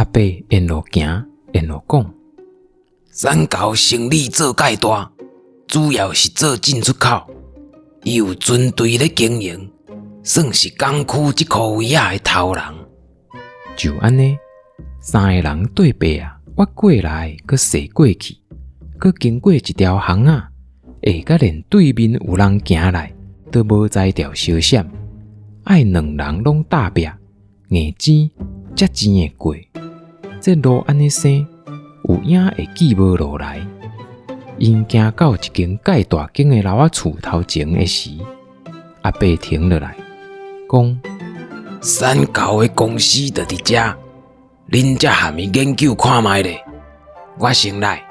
阿伯沿路行，沿路講。三猴生意做蓋大，主要是做進出口。伊有船隊咧經營，算是港區這箍位仔的頭人。就按呢，三个人綴伯仔越過來，閣踅過去，閣經過一條巷仔，下甲連對面有人行來，都無才調相閃，愛兩人攏搭壁，硬擠才擠會過。這路按呢生，有影會記無落來。𪜶行到一間蓋大間的樓仔厝頭前的時，阿伯停落來，講：三猴的公司就佇遮，恁才含伊研究看覓咧。我先來。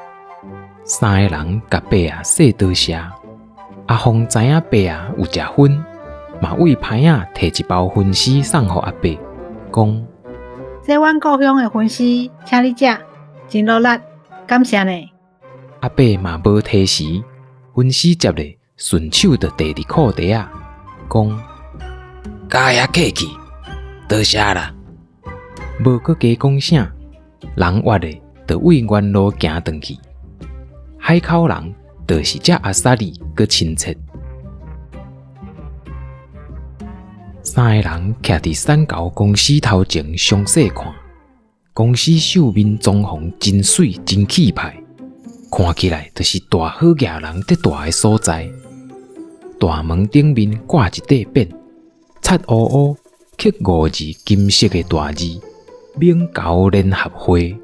三个人共伯仔說多謝。阿鳳知影伯仔有食薰，嘛對歹仔提一包薰絲送予阿伯，講：這阮故鄉的薰絲，請你食，真落力，感謝呢。阿伯嘛無提時，薰絲接咧，順手就遞佇褲袋仔，講：共遐客氣，多謝啦。無閣加講啥，人越咧就對原路行轉去。海口人就是遮阿薩利閣親切。三个人徛佇三猴公司頭前，詳細看，公司秀面裝潢真媠真氣派，看起來就是大好額人佇蹛的所在。大門頂面掛一塊匾，漆烏烏刻五字金色的大字“免猴聯合會”。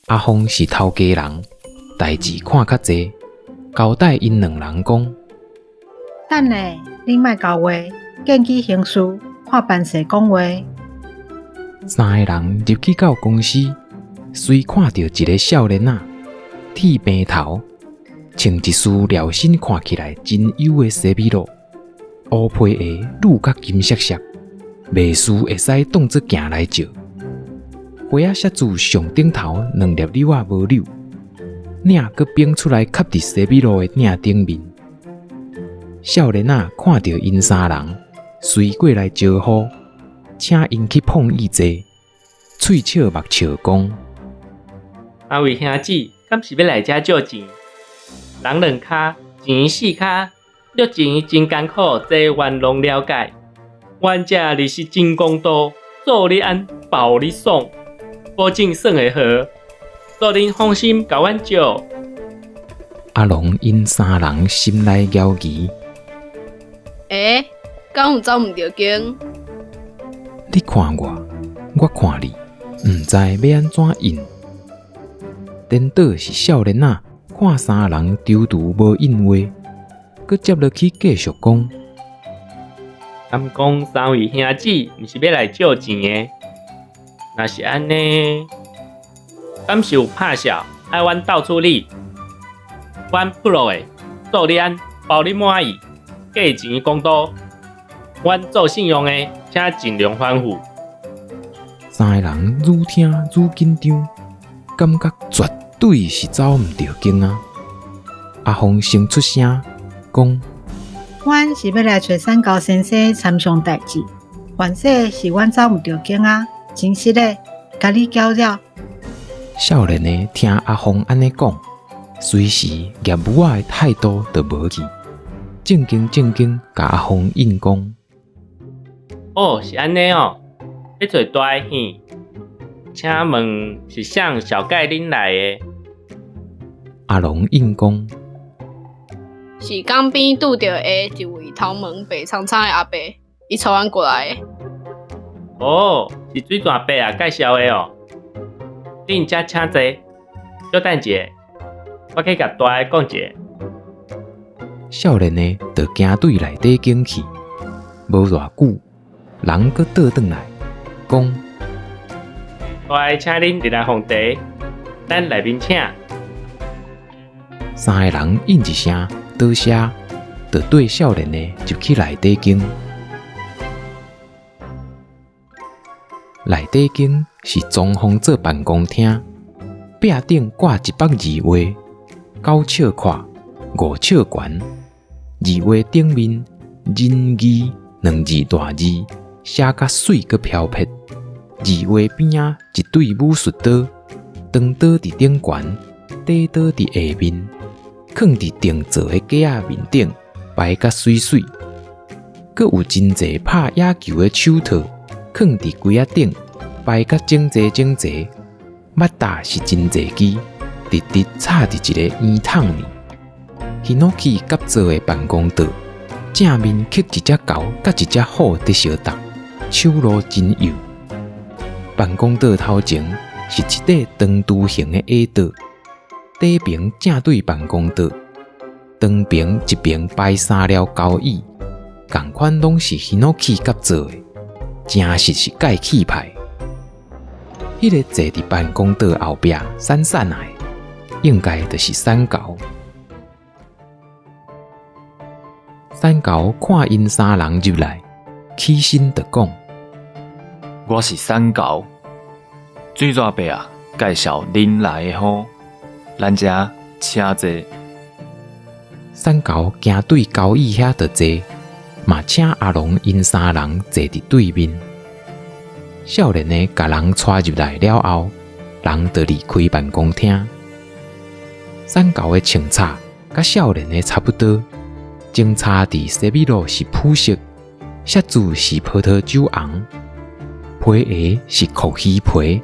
阿鳳是頭家人，代誌看較濟，交代𪜶兩人講：等下，恁莫交話，見機行事，看辦勢講話。三个人入去到公司，隨看著一个少年仔，剃平頭，穿一束料身看起來真幼的西米露，烏皮鞋攄甲金閃閃，袂輸會使當做鏡來照。花仔寫字上頂頭兩粒紐仔無紐，領閣反出來崁佇西米露的領頂面。少年仔看著𪜶三人，隨過來招呼，請𪜶去膨椅坐，喙笑目笑講：三位兄姊，敢是欲來遮借錢？人兩跤，錢四跤，掠錢真艱苦，這阮攏了解。阮遮利息真公道，做你按，包你爽，保證算會好，做恁放心共阮借。阿龍𪜶三人心內猶疑。欸，敢有走毋著間？你看我，我看你，毋知欲按怎應。顛倒是少年仔看三人躊躇無應話，閣接落去繼續講。敢講三位兄姊毋是欲來借錢的？若是按呢，敢是有拍數愛阮鬥處理？阮 pro 的，做你按，包你滿意，價錢公道。阮做信用的，請盡量吩咐。三个人愈聽愈緊張，感覺絕對是走毋著間啊！阿鳳先出聲講：阮是欲來揣三猴先生參詳代誌，凡勢是阮走毋著間啊，真實的，共你攪擾。少年的聽阿鳳按呢講，隨時業務仔的態度就無去，正經正經共阿鳳應講：哦，是按呢哦，欲揣大的嘿？請問是誰紹介恁來的？阿龍應講：是港邊拄著的一位頭毛白蒼蒼的阿伯，伊帶阮過來的。哦，是水泉伯仔介紹的哦。恁遮請坐，小等一下，我去共大的講一下。少年的就行對內底間去，無偌久，人閣倒轉來，講：大的請恁入來奉茶，咱內面請。三个人應一聲多謝，就綴少年的入去內底間。內底間是裝潢做辦公廳，壁頂掛一幅字畫，九尺闊，五尺懸。字畫頂面“仁義”兩字大字寫甲媠閣飄撇，字畫邊仔一對武術刀，長刀佇頂懸，短刀佇下面，囥佇定做的架仔面頂，擺甲媠媠。閣有真濟拍野球的手套，囥佇櫃仔頂，擺甲整齊整齊。捌打是真濟支，直直插佇一个圓筒裡。ヒノキ甲做的辦公桌，正面刻一隻猴佮一隻虎佇相鬥，手路真幼。辦公桌頭前是一塊長柱形的矮桌，底爿正對辦公桌，長爿一邊擺三粒交椅，仝款攏是ヒノキ甲做的，誠實是蓋氣派。彼个坐佇辦公桌後壁瘦瘦的，應該就是瘦猴。瘦猴看𪜶三人入來，起身就講：我是瘦猴，水蛇伯啊，介紹恁來的吼，咱遮請坐。瘦猴行對交椅遐就坐，嘛請阿龍𪜶三人坐佇對面。少年的共人帶入來了後，人就離開辦公廳。瘦猴的穿插佮少年的差不多，前插佇西米露是普色，靴子是葡萄酒紅，皮鞋是蛞蝓皮，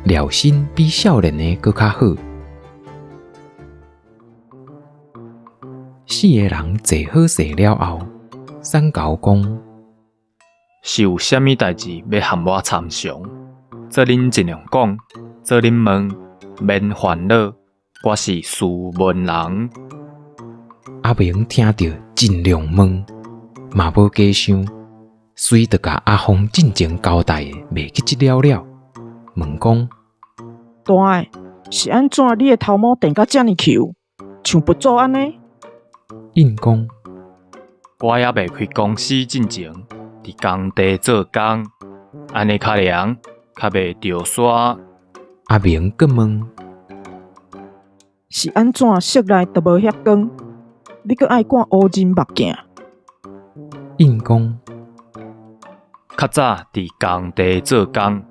料身比少年的閣較好。四个人坐好勢了後，瘦猴講：是有啥物代誌欲和我參詳？做恁盡量講，做恁問，免煩惱。我是斯文人。阿明聽著盡量問，嘛無加想，隨就共阿鳳進前交代的袂記這了了，問講：大的，是按怎你的頭毛電甲遮爾球，像佛祖按呢？𪜶講：我猶未開公司進前，佇工地做工，按呢較涼，較袂著沙。阿明閣問：是按怎室內都無遐光？你閣愛掛烏人目鏡？𪜶講：較早佇工地做工，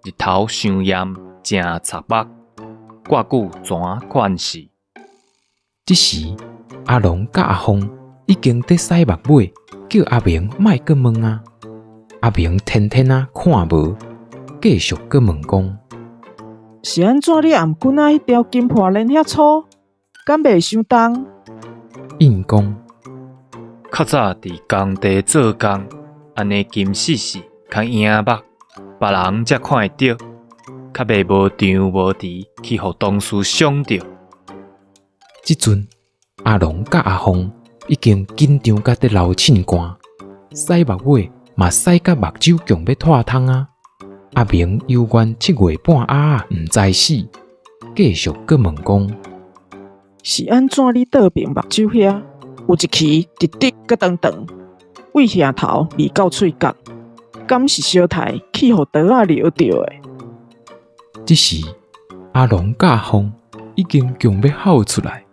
日頭傷炎，誠插目，掛久全款勢。這時，阿龍佮阿鳳已經佇駛目尾，叫阿明莫閣問啊。阿明天天仔看無，繼續閣問講：是按怎你頷頸仔彼條金破鏈遐粗，敢袂傷重？𪜶講：較早佇工地做工，按呢金細細較影目，別人才看會著，較袂無張無遲去予同事傷著。這陣阿龍佮阿鳳已經緊張甲佇流凊汗，駛目尾嘛駛甲目睭強欲脫窗啊！阿明猶原七月半鴨仔毋知死，繼續閣問講：是按怎你倒爿目睭遐有一支直直閣長長，對額頭離到喙角，敢是相刣去予刀仔撩著的？這時阿龍佮阿鳳已經強欲吼出來，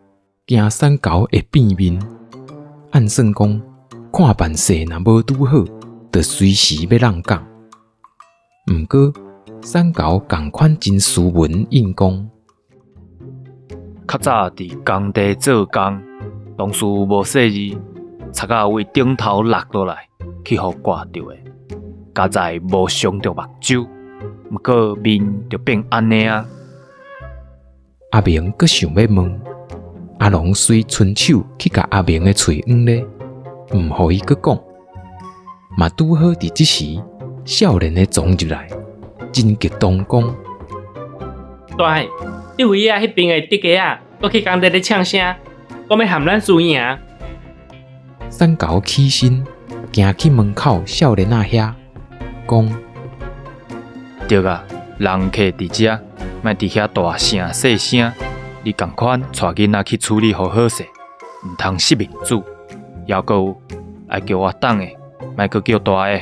驚瘦猴會變面。按算講，看辦勢若無拄好，就隨時欲挵摃。毋過，瘦猴仝款真斯文，應講：較早佇工地做工，同事無細膩，賊仔對頂頭落落來，去予割著的，佳哉無傷著目睭，毋過面就變按呢啊。阿明閣想欲問，阿龍隨伸手去共阿明的喙掩咧，毋予伊閣講。嘛拄好佇這時，少年的傱入來，真激動講：大的，對位仔彼邊的竹雞仔，閣去工地咧嗆聲，講欲贁咱輸贏。瘦猴起身，行去門口少年仔遐，講：對啊，人客佇遮，莫佇遐大聲細聲。你仝款帶囡仔去處理予好勢，毋通失面子。猶閣有愛叫我等的，莫閣叫大的。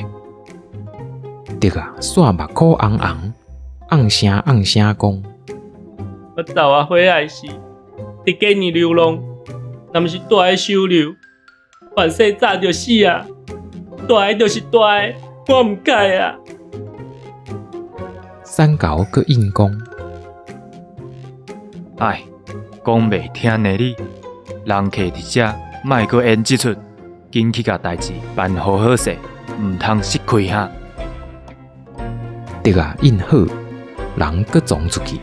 竹仔煞目箍紅紅，甕聲甕聲講：我走啊回來時，佇過年流浪，若毋是大的收留，凡世早就死啊！大的就是大的，我毋改啊！瘦猴閣應講：哎，講袂聽呢你，人客佇遮，莫閣演這齣，緊去共代誌辦好好勢，毋通失開哈。竹仔應好，人閣傱出去。